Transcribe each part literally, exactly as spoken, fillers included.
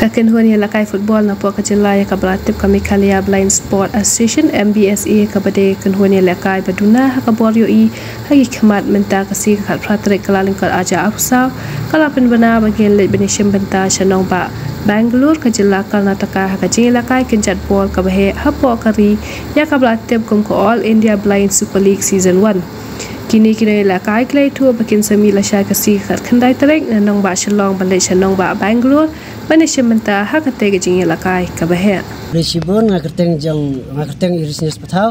Ka kynhun ïalehkai football na poh ka jylla ïa kaba la tip ka Meghalaya Blind Sport Association, M B S A, kaba dei ka kynhun ïalehkai ba duna ha ka bor ïohi ha ki khmat mynta ka sngi ka khatphra tarik Kyllalyngkot arhajar arphew saw, ka la pynbna ba kin leit ban ïashim bynta sha nongbah Bangalore ka jylla Karnataka ha ka jingïalehkai kynjat ball kaba heh hapoh ka ri ïa kaba la tip kum ka All India Blind Super League Season one. Kine ki nongïalehkai ki la ïathuh ba kin sa mih lashai ka sngi ka khatkhyndai tarik na nongbah Shillong ban leit sha nongbah Bangalore ban ïashim bynta ha katei ka jingïalehkai kaba heh. Khublei shibun, nga kyrteng jong, nga kyrteng Irisnius Pathaw.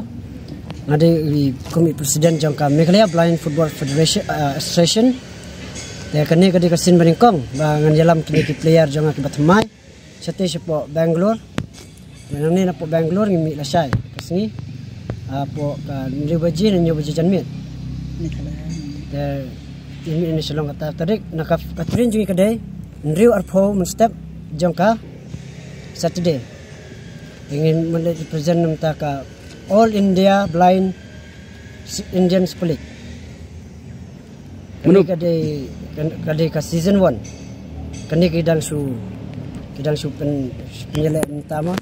Nga dei i kum i president jong ka Meghalaya Blind Football Federation, uh, Association. Te kane ka dei ka sien banyngkong ba ngan ïalam kine ki player jong nga kiba thymmai shatei shapoh Bangalore. Te nangne napoh Bangalore ngi mih lashai ka sngi, ah, hapoh ka hynriew baje ne hynñiew baje janmiet. Te ngi mih na Shillong kata tarik, na ka, ka train jong ngi ka dei hynriew arphew mynstep jong ka Saturday. Te ngin mih leit represent na bynta ka All India Blind S-, Indian Super League. Kane ka dei, ka, ka dei ka season one. Kane ki dang shu, ki dang shu pyn, pynïaleh mynta ma.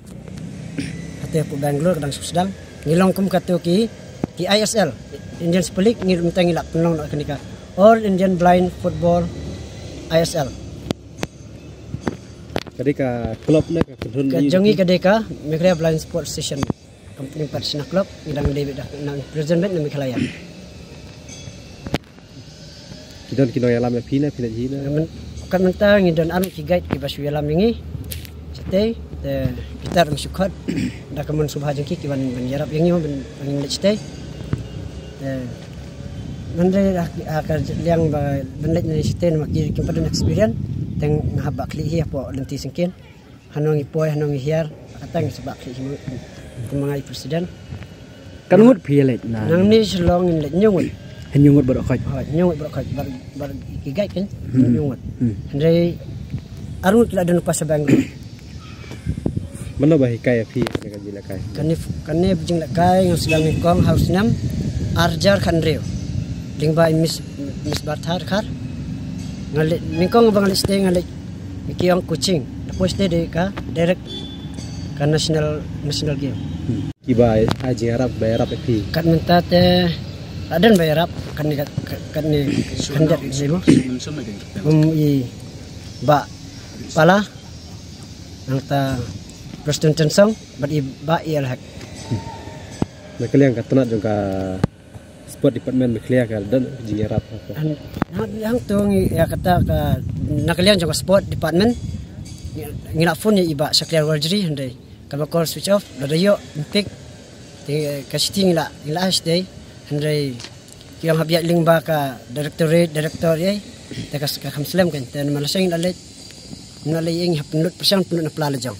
Hangtei hapoh Bangalore ka dang shu sdang. Ngi long kum katto ki, ki I S L, Indian Super League, ngi mynta ngi lah pynlong noh kane ka All Indian Blind Football I S L. Ka dei ka club ne ka kynhun? Ka jong ngi ka dei ka Meghalaya Blind Sports Association. Company pat shna club, ngi dang dei beit da nang president beit na Meghalaya. Ki don ki nongïalam ïa phi ne, phi ne hi ne? Kat mynta ngi don ar ngut ki guide kiba shu ïalam ïa ngi. Shatei, te kita ruh ngi shu khot da ka mon sngewbha jong ki, ki wan ban ïarap ïa ngi ban, ban ngin leit shatei. Te hynrei ha, ha ka liang ba ban leit na shatei namar ki kim pat don experience. Te nga hap ba khlieh hi hapoh lynti syngkien. Hano ngi poi, hano ngi hiar, kata ngi shu ba khlieh hi ma nga i president. Katno ngut phi ïaleit na? Nangne Shillong ngin leit hynñiew ngut. Hynñiew ngut baroh khoit. Hooid, hynñiew ngut baroh khoit, bar, bar ki guide kan. Hmm. Hynñiew ngut. Hmm. Hynrei ar ngut ki la don pass sha Bangalore. Mano ba hikai ïa phi kane ka jingïalehkai? Kane, kane jingïalehkai nga sdang nyngkong ha u snem arhajar khathynriew. Lyngba i Miss, Miss Bartha Dkhar. Nga leit, nyngkong ba nga leit shatei nga leit, ki ong coaching. Da poi shatei dei ka direct ka national, national game. Hmm. Kiba ai jingïarap, ba ïarap ïa phi? Kat mynta te la don ba ïarap, kane ka, ka, kane ka khyndiat jong i mo. Um, i Bah Pala, nangta Prestone Tynsong, bad i Bah E L Hek. Na ka liang ka tnat jong ka sport department Meghalaya ka don jingïarap ha ka? Han, han, hangto ngi ïa kata ka, na ka liang jong ka sport department ngi, ngi la phone ïa i Bah Shakliar Warjri, hynrei kaba call switch off, lada ïoh, ym pick. Te ka shatei ngi la, ngi la ai shatei, hynrei ki ong hap ïaid lyngba ka directorate, director ïa, te ka, ka kham slem kan, te namar lashai ngi la leit, ngi la leit ïa ngi hap pynlut pyrshang pynlut na pla la jong.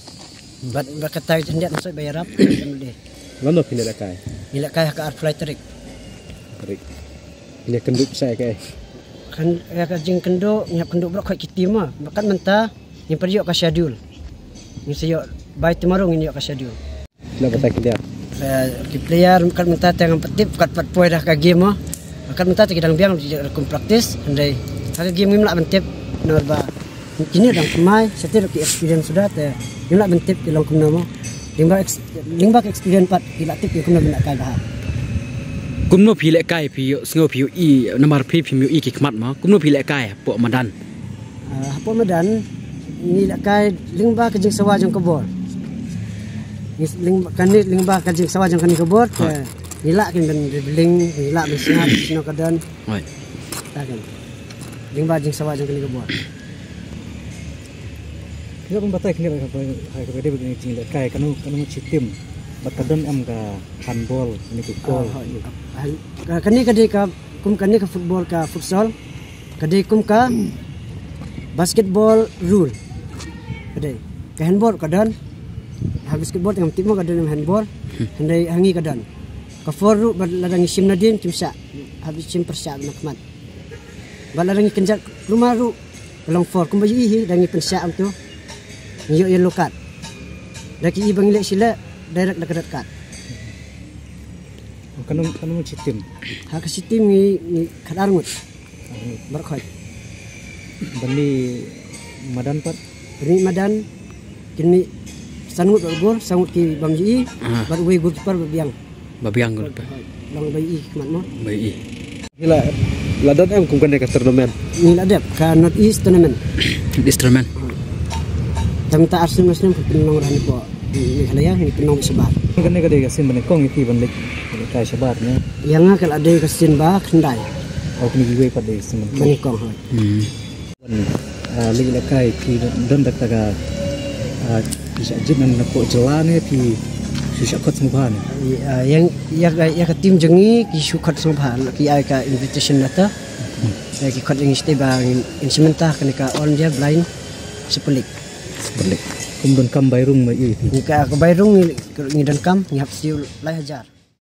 Bad, bad kata ka khyndiat ngi soi ba ïarap, em lei. Mano phi lehkai? Ngi lehkai ha ka arphew lai tarik. Tarik. Ngi kynduh pyrshah ïa kaei? Kan, ïa ka jingkynduh, ngi hap kynduh baroh khoit ki team ma. Bad kat mynta, ngim pat ïoh ka schedule. Ngin sa ïoh, by tomorrow ngin ïoh ka schedule. Phi lah batai khyndiat? Eh, ki player kat mynta te ngam pat tip, kat pat poi da ka game mo. Kat mynta te ki dang biang, ki kum practice, hynrei ha ka game ngim lah ban tip, namar ba kine dang thymmai, shatei ruh ki experience suda te ngim lah ban tip ki long kumno mo. Lyngba ex-, lyngba ka experience pat ki lah tip ki kumno ban lehkai bha. Kumno phi lehkai, phi ïohsngew, phi ïohi, namar phi phim ïohi ki khmat mo. Kumno phi lehkai hapoh madan? Ah, hapoh madan, ngi lehkai lyngba ka jingsawa jong ka bor. Ngi s-, lyngba, kane lyngba ka jingsawa jong kane ka bor, te, hooid, ngi lah kin ban dribbling, ngi lah ban sngap, sngap ka don. Hooid. Ta kan. Lyngba jingsawa jong kane ka bor. Phi lah ban batai khyndiat ha kaba, ha kaba dei ba kane ka jinglehkai, kano, kano ka shi team. Bad ka don em ka handball, kane ka goal. Ah, hooid. Ka, kane ka dei ka, kum kane ka football ka futsal. Ka dei kum ka basketball rule. Ka dei. Ka handball ka don. Ha basketball te ngam tip mo ka don em handball. Hynrei ha ngi ka don. Ka foul ruh bad lada ngi shim nadien kim shah. Hap shim pyrshah na khmat. Bad lada ngi kynjat kulmar ruh ka long foul. Kumba ïohi hi da ngi pynshah hangto. Ngi ïoh yellow card. Da ki i ba ngi leh shi leh direct da ka red card. Kano, kano shi team? Ha ka shi team ngi, ngi khatar ngut. Baroh khoit. Ban mih madan pat? Ban mih madan, Kine san ngut ba gur, san ngut ki bym ïohi, bad uwei goalkeeper ba biang. Ba biang goalkeeper. Long ba ïohi khmat mo. Ba ïohi. Hi la, la don em kum kane ka tournament? Ngi la dep ka North East Tournament. East Tournament. Tang ta ar snem, snem ka pynlong rani po Meghalaya, ngi pynlong shabar. Kane ka dei ka sien ba nyngkong ïa phi ban leit kai shabar ne? Ïa nga ka la dei ka sien ba khyndai. Oh, kine kiwei pat dei sien ba nyngkong. Ba nyngkong, hooid. Hmm. Ban, ah, leit lehkai, phi don da kata ka, ah, phi shah jied na, na pdeng jylla ne, phi shu shah khot sngewbha ne? Ah, ïa, ïa, ïa ka team jong ngi ki shu khot sngewbha, ki ai ka invitation letter. Hmm. Eh, ki khot ïa ngi shatei ba ngin, ngin shim bynta ha kane ka All India Blind Super League. Super League. Kum donkam bai rung ba ïa phi? Ngi ka, ka bai rung ngi, ngi donkam, ngi hap siew lai hajar.